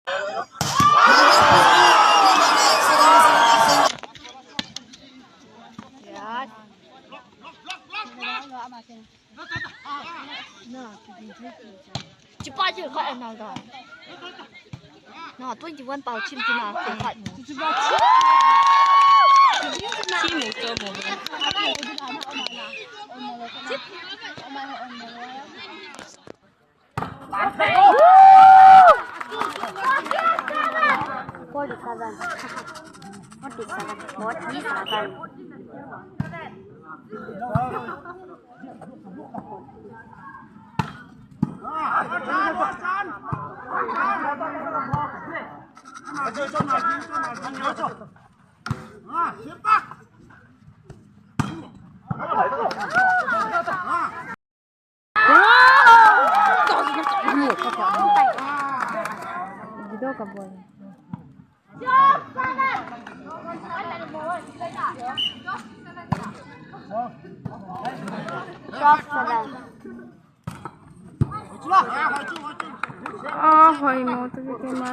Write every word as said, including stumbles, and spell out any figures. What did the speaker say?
Yes. Chipa je kha na ga. Na twenty-one pau chim tina ko kha ni. Chim to mo. Forty-seven. Forty-seven. Forty-seven. Gido ka bol. Twelve seven. Ah, hoi mo to ke ma.